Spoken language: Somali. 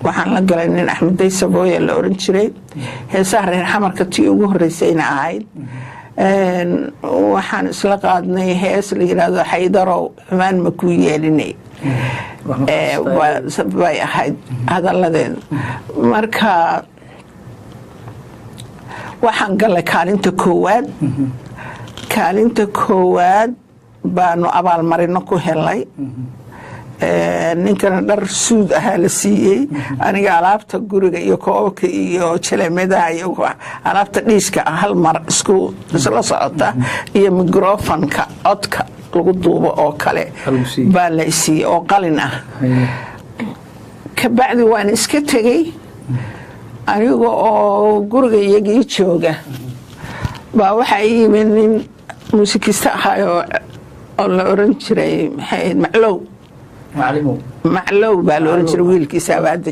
Waxaan la galay nin Axmed Daysabooya la oran jiray. Heesaha reer Xamarka tii ugu horeysayna ahayd. Waxaan isla qaadnay hees la yiraahdo "Xaydarow xumaan ma kuu yeelinay" bay ahayd hadalladeedu. Marka waxaan galay kaalinta koowaad. Kaalinta koowaad baanu abaalmarino ku helay. Ninkana dhar suud ahaa la siiyey, aniga alaabta guriga iyo koobabka iyo jaleemadaha iyo alaabta dhiiska ah hal mar isku isla socota iyo microfonka codka lagu duubo oo kale baa la siiyey oo qalin ah. Kabacdi waan iska tegey. Aniga oo guriga iyagii jooga baa waxaa ii yimid nin muusikista ahaayoo oo la oran jiray, maxay ahayd, Maclow. Maclow baa la oran jiray. Wiilkiisaaba hadda